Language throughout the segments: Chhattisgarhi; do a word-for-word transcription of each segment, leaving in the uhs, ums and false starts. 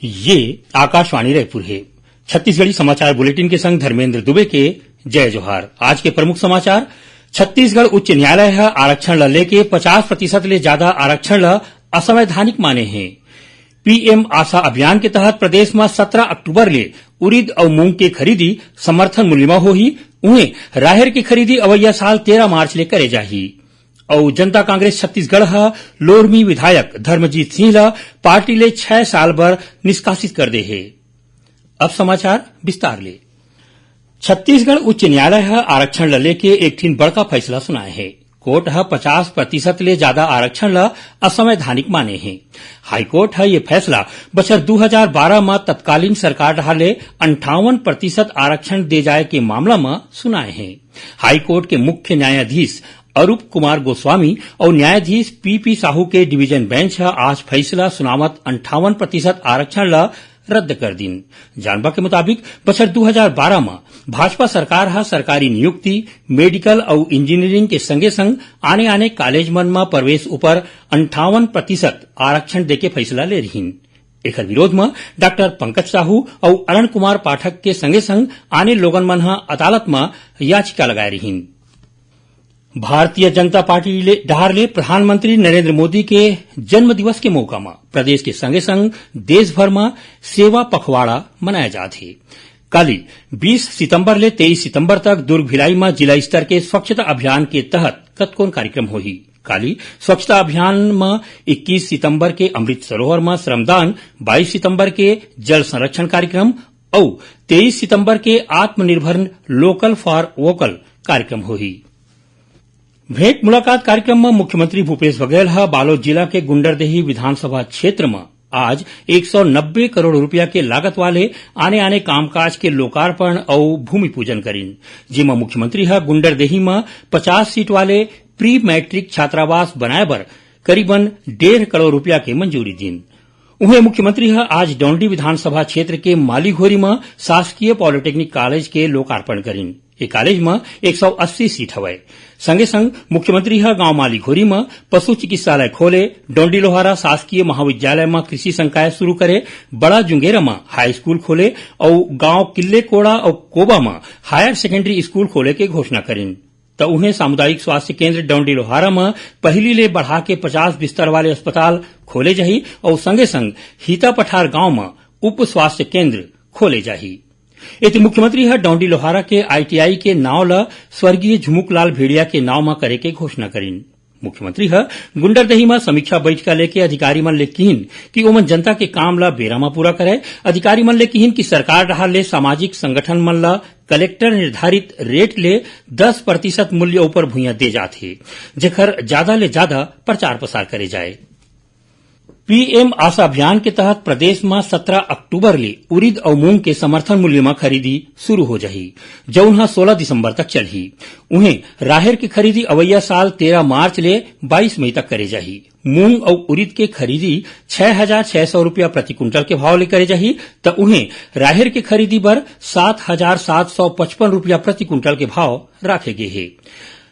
ये आकाशवाणी रायपुर हे। छत्तीसगढ़ी समाचार बुलेटिन के संग धर्मेंद्र दुबे के जय जोहार। आज के प्रमुख समाचार। छत्तीसगढ़ उच्च न्यायालय ह आरक्षण ल लेके पचास प्रतिशत ले जादा आरक्षण ल असंवैधानिक माने हे। पीएम आशा अभियान के तहत प्रदेश म सत्रह अक्टूबर ले उरिद अउ मूंग के खरीदी समर्थन मूल्य म होही। उहें, राहेर के खरीदी अवइया साल तेरह मार्च ले करे जाही। अउ जनता कांग्रेस छत्तीसगढ़ ह लोरमी विधायक धर्मजीत सिंह ल पार्टी ले छह साल बर निष्कासित कर दे हे। अब समाचार विस्तार ले। छत्तीसगढ़ उच्च न्यायालय ह आरक्षण ल लेके एक ठिन बड़का फैसला सुनाए हे। कोर्ट ह पचास प्रतिशत ले जादा आरक्षण ल असंवैधानिक माने हे। हाईकोर्ट ह ये फैसला बछर दू हजार बारह म तत्कालीन सरकार डहार ले अंठावन प्रतिशत आरक्षण दे जाए के मामला म सुनाए हे। हाईकोर्ट के मुख्य न्यायाधीश अरूप कुमार गोस्वामी अउ न्यायाधीश पीपी साहू के डिवीजन बेंच ह आज फैसला सुनावत अंठावन प्रतिशत आरक्षण ल रद्द कर दिन। जानबा के मुताबिक, बछर दू हजार बारह म भाजपा सरकार ह सरकारी नियुक्ति, मेडिकल अउ इंजीनियरिंग के संगे-संग आने-आने कॉलेज मन म प्रवेश ऊपर अंठावन प्रतिशत आरक्षण देके फैसला ले रिहिन। एखर विरोध म डॉक्टर पंकज साहू अउ अरुण कुमार पाठक के संगे-संग आने लोगन मन ह अदालत म याचिका लगाए रिहिन। भारतीय जनता पार्टी ले, डहार ले प्रधानमंत्री नरेंद्र मोदी के जन्म दिवस के मौका म प्रदेश के संगे-संग देश भर म सेवा पखवाड़ा मनाए जात हे। काली बीस सितंबर ले तेईस सितंबर तक दुर्ग भिलाई म जिला स्तर के स्वच्छता अभियान के तहत कतकोन कार्यक्रम होही। काली स्वच्छता अभियान म इक्कीस सितंबर के अमृत सरोवर म श्रमदान, बाईस सितंबर के जल संरक्षण कार्यक्रम अउ तेईस सितंबर के आत्मनिर्भर लोकल फॉर वोकल कार्यक्रम होही। भेंट मुलाकात कार्यक्रम म मुख्यमंत्री भूपेश बघेल ह बालोद जिला के गुंडरदेही विधानसभा क्षेत्र म आज एक सौ नब्बे करोड़ रुपया के लागत वाले आने-आने कामकाज के लोकार्पण अउ भूमि पूजन करिन, जेमा मुख्यमंत्री ह गुंडरदेही म पचास सीट वाले प्री मैट्रिक छात्रावास बनाए बर करीबन डेढ़ करोड़ रुपया के मंजूरी दीन। उहें, मुख्यमंत्री ह आज डौंडी विधानसभा क्षेत्र के मालीघोरी म शासकीय पॉलिटेक्निक कॉलेज के लोकार्पण करिन। ए कॉलेज म एक सौ अस्सी सीट हवय। संगे संग मुख्यमंत्री ह गांव मालीघोरी म पशु चिकित्सालय खोले, डौंडी लोहारा शासकीय महाविद्यालय म कृषि संकाय शुरू करे, बड़ा जुंगेरा म हाई स्कूल खोले अउ गांव किल्लेकोड़ा अउ कोबा म हायर सेकेंडरी स्कूल खोले के घोषणा करिन। त उहें, सामुदायिक स्वास्थ्य केंद्र डौंडी लोहारा म पहिली ले बढ़ा के पचास बिस्तर वाले अस्पताल खोले जाही अउ संगे संग हीता पठार गांव म उप स्वास्थ्य केंद्र खोले जाही। एती मुख्यमंत्री ह डौंडी लोहारा के आईटीआई के नाव ल स्वर्गीय झुमुकलाल भेड़िया के नाव म करे के घोषणा करिन। मुख्यमंत्री ह गुंडरदेही म समीक्षा बैठका लेके अधिकारी मन ले किहिन कि ओमन जनता के काम ल बेरा म पूरा करय। अधिकारी मन ले किहिन कि सरकार डहार ले सामाजिक संगठन मन ल कलेक्टर निर्धारित रेट ले दस प्रतिशत मूल्य ऊपर भुइयां दे जात हे, जेखर जादा ले जादा प्रचार प्रसार करे जाए। पीएम आशा अभियान के तहत प्रदेश म सत्रह अक्टूबर ले उरिद अउ मूंग के समर्थन मूल्य म खरीदी शुरू हो जाही, जउन ह सोलह दिसंबर तक चलही। उहें, राहेर के खरीदी अवइया साल तेरह मार्च ले बाईस मई तक करे जाही। मूंग अउ उरिद के खरीदी छह हजार छह सौ रुपया प्रति कुंटल के भाव ले करे जाही, त उहें, राहेर के खरीदी बर सात हजार सात सौ पचपन रुपया प्रति कुंटल के भाव राखे गे हे।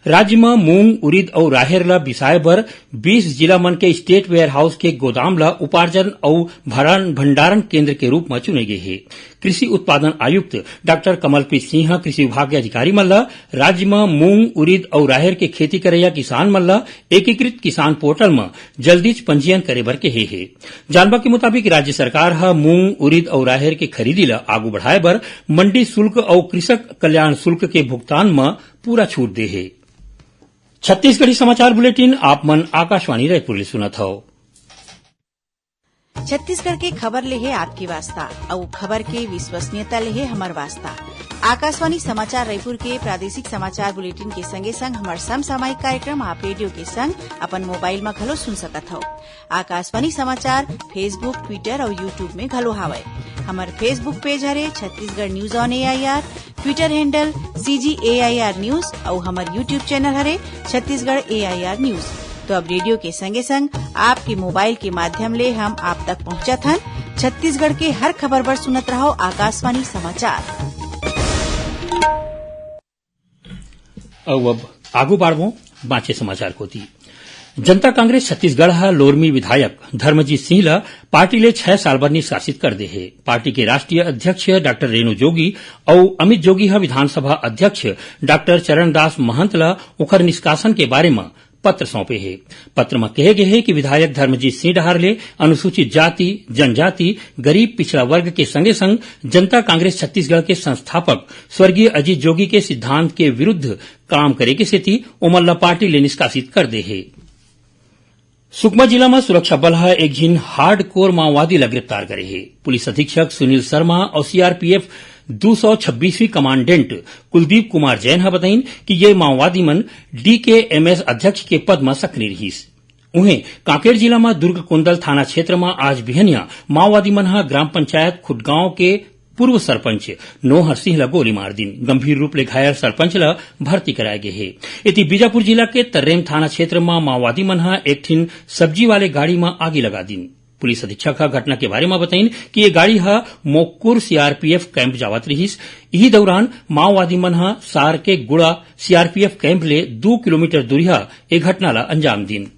राज्य म मूंग, उरिद अउ राहेर ल बिसाए बर बीस जिला मन के स्टेट वेयरहाउस के गोदाम ल उपार्जन अउ भरण-, भंडारण केंद्र के रूप म चुने गे हे। कृषि उत्पादन आयुक्त डॉक्टर कमलप्रीत सिंह ह कृषि विभाग के अधिकारी मन ल राज्य म मूंग, उरिद अउ राहेर के खेती करइया किसान मन ल एकीकृत किसान पोर्टल म जल्दीच पंजीयन करे बर केहे हे। जानबा के मुताबिक, राज्य सरकार ह मूंग, उरिद अउ राहेर के खरीदी ल आगू बढ़ाए बर मंडी शुल्क अउ कृषक कल्याण शुल्क के भुगतान म पूरा छूट दे हे। छत्तीसगढ़ी समाचार बुलेटिन आप मन आकाशवाणी रायपुर ले सुनत हव। छत्तीसगढ़ के खबर ले हे आपके वास्ता, अउ खबर के विश्वसनीयता ले हे हमर वास्ता। आकाशवाणी समाचार रायपुर के प्रादेशिक समाचार बुलेटिन के संगे संग हमर समसामयिक कार्यक्रम आप रेडियो के संग अपन मोबाइल म घलो सुन सकत हव। आकाशवाणी समाचार Facebook, Twitter अउ YouTube में घलो हावय। हमर Facebook पेज हरे Chhattisgarh news on AIR, Twitter handle CG AIR news अउ हमर YouTube चैनल हरे छत्तीसगढ़ एआईआर न्यूज। तो अब रेडियो के संगे संग आपके मोबाइल के माध्यम ले हम आप तक पहुंचत हन। छत्तीसगढ़ के हर खबर बर सुनत रहव आकाशवाणी समाचार। अउ अब आगू बाढ़बो बांचे समाचार कोती। जनता कांग्रेस छत्तीसगढ़ ह लोरमी विधायक धर्मजीत सिंह ल पार्टी ले छह साल बर निष्कासित कर दे हे। पार्टी के राष्ट्रीय अध्यक्ष डॉक्टर रेणु जोगी अउ अमित जोगी ह विधानसभा अध्यक्ष डॉक्टर चरणदास महंत ल ओखर निष्कासन के बारे म पत्र सौंपे हे। पत्र म कहे गे हे कि विधायक धर्मजीत सिंह डहार ले अनुसूचित जाति, जनजाति, गरीब पिछड़ा वर्ग के संगे संग जनता कांग्रेस छत्तीसगढ़ के संस्थापक स्वर्गीय अजीत जोगी के सिद्धांत के विरुद्ध काम करे के सेती ओमन ल पार्टी ले निष्कासित कर दे हे। सुकमा जिला म सुरक्षा बल ह एक झिन हार्डकोर माओवादी ल गिरफ्तार करे हे। पुलिस अधीक्षक सुनील शर्मा अउ सीआरपीएफ दू सौ छब्बीसवीं कमांडेंट कुलदीप कुमार जैन ह बताइन कि ये माओवादी मन डीकेएमएस अध्यक्ष के पद म सक्रिय रिहिस। उहें, कांकेर जिला म दुर्ग कोंदल थाना क्षेत्र म आज बिहनिया माओवादी मन ह ग्राम पंचायत खुटगांव के पूर्व सरपंच नोहर सिंह ल गोली मार दिन। गंभीर रूप ले घायल सरपंच ल भर्ती कराए गे हे। एती, बीजापुर जिला के तर्रेम थाना क्षेत्र म माओवादी मन ह एक ठिन सब्जी वाले गाड़ी म आगी लगा दिन। पुलिस अधीक्षक ह घटना के बारे म बताइन कि ये गाड़ी ह मोक्कुर सीआरपीएफ कैंप जावत रिहिस। इही दौरान माओवादी मन ह सार के गुड़ा सीआरपीएफ कैंप ले दू किलोमीटर दूरिहा ए घटना ल अंजाम दिन।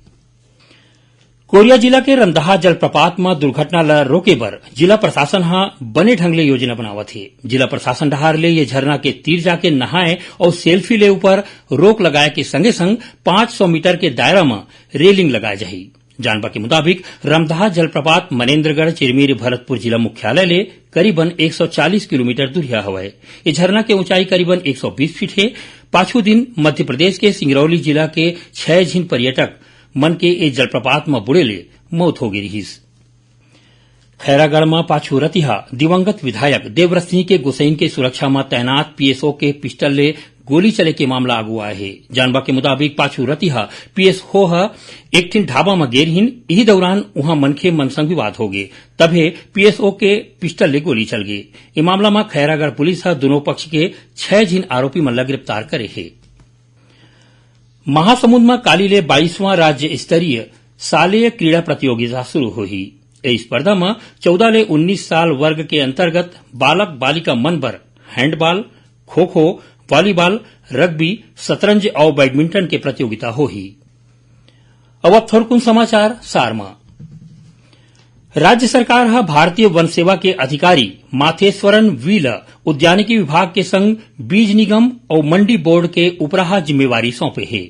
कोरिया जिला के रमदहा जलप्रपात म दुर्घटना ल रोके बर जिला प्रशासन ह बने ढंग ले योजना बनावत हे। जिला प्रशासन डहार ले ये झरना के तीर जाके नहाए अउ सेल्फी ले ऊपर रोक लगाए के संगे संग पाँच सौ मीटर के दायरा म रेलिंग लगाए जाही। जानबा के मुताबिक, रमदहा जलप्रपात मनेन्द्रगढ़ चिरमिर भरतपुर जिला मुख्यालय ले करीबन एक सौ चालीस किलोमीटर दूरिहा हवय। ये झरना के ऊंचाई करीबन एक सौ बीस फीट हे। पाछू दिन मध्य प्रदेश के सिंगरौली जिला के छह झिन पर्यटक मन के ए जलप्रपात म बुड़े ले मौत हो गे रिहिस। खैरागढ़ म पाछू रतिहा दिवंगत विधायक देवव्रत सिंह के गोसैन के सुरक्षा म तैनात पीएसओ के पिस्टल ले गोली चले के मामला आगू आए हे। जानबा के मुताबिक, पाछू रतिहा पीएसओ ह एक ठिन ढाबा म गे रिहिन। इही दौरान उहां मनखे मन संग विवाद हो गे, तभे पीएसओ के पिस्टल ले गोली चल गे। ए मामला म खैरागढ़ पुलिस ह दुनों पक्ष के छह झिन आरोपी मन ल गिरफ्तार करे हे। महासमुंद म काली ले बाईसवां राज्य स्तरीय शालेय क्रीड़ा प्रतियोगिता शुरू होही। ए स्पर्धा म चौदह ले उन्नीस साल वर्ग के अंतर्गत बालक बालिका मन बर हैंडबॉल, खो-खो, वॉलीबॉल, रग्बी, शतरंज अउ बैडमिंटन के प्रतियोगिता होही। अब, अब थोरकुन समाचार सार म। राज्य सरकार ह भारतीय वन सेवा के अधिकारी माथेश्वरन वी ल उद्यानिकी विभाग के संग बीज निगम अउ मंडी बोर्ड के उपराहा जिम्मेवारी सौंपे हे।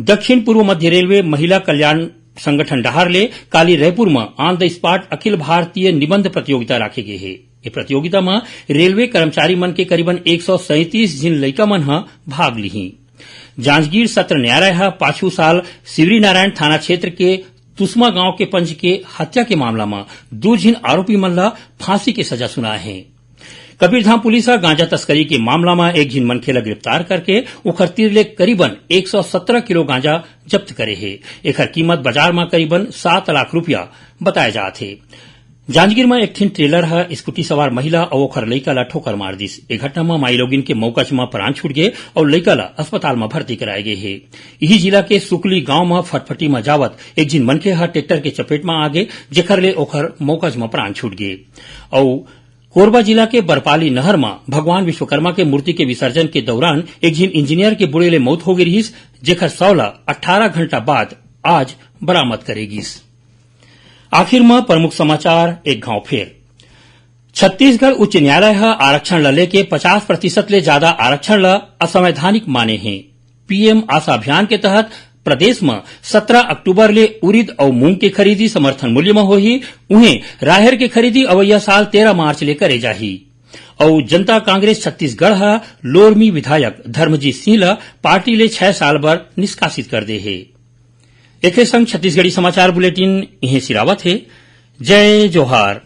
दक्षिण पूर्व मध्य रेलवे महिला कल्याण संगठन डहार ले काली रायपुर म on the spot Akhil Bharatiya निबंध प्रतियोगिता राखे गे हे। ये प्रतियोगिता म रेलवे कर्मचारी मन के करीबन एक सौ सैंतीस झिन लइका मन ह भाग लिही। जांजगीर सत्र न्यायालय ह पाछू साल शिवरीनारायण थाना क्षेत्र के तुसमा गांव के पंच के हत्या के मामला म दू झिन आरोपी मन ल फांसी के सजा सुनाए हे। कबीरधाम पुलिस ह गांजा तस्करी के मामला म एक झिन मनखे ल गिरफ्तार करके ओखर तीर ले करीबन एक सौ सत्रह किलो गांजा जब्त करे हे। एखर कीमत बाजार म करीबन सात लाख रुपया बताए जात हे। जांजगीर म एक ठिन ट्रेलर ह स्कूटी सवार महिला अउ ओखर लइका ल ठोकर मार दिस। ए घटना म माईलोगिन के मउकच म प्राण छूट गे अउ लइका ल अस्पताल म भर्ती कराए गे हे। इही जिला के सुकली गांव म फटफटी म जावत एक झिन मनखे ह ट्रैक्टर के चपेट म आ गे, जेखर ले ओखर मउकच म प्राण छूट गे। अउ कोरबा जिला के बरपाली नहर म भगवान विश्वकर्मा के मूर्ति के विसर्जन के दौरान एक झिन इंजीनियर के बुड़े ले मउत हो गे रिहिस, जेखर शव ल अट्ठारह घंटा बाद आज बरामद करे गिस। आखिर म प्रमुख समाचार एक घांव फेर। छत्तीसगढ़ उच्च न्यायालय ह आरक्षण ल लेके पचास प्रतिशत ले जादा आरक्षण ल असंवैधानिक माने हे। पीएम आशा अभियान के तहत प्रदेश म सत्रह अक्टूबर ले उरिद अउ मूंग के खरीदी समर्थन मूल्य म होही। उहें, राहेर के खरीदी अवइया साल तेरह मार्च ले करे जाही। अउ जनता कांग्रेस छत्तीसगढ़ ह लोरमी विधायक धर्मजीत सिंह ल पार्टी ले छह साल बर निष्कासित कर दे हे। एखरे संग छत्तीसगढ़ी समाचार बुलेटिन इहें सिरावत हे। जय जोहार।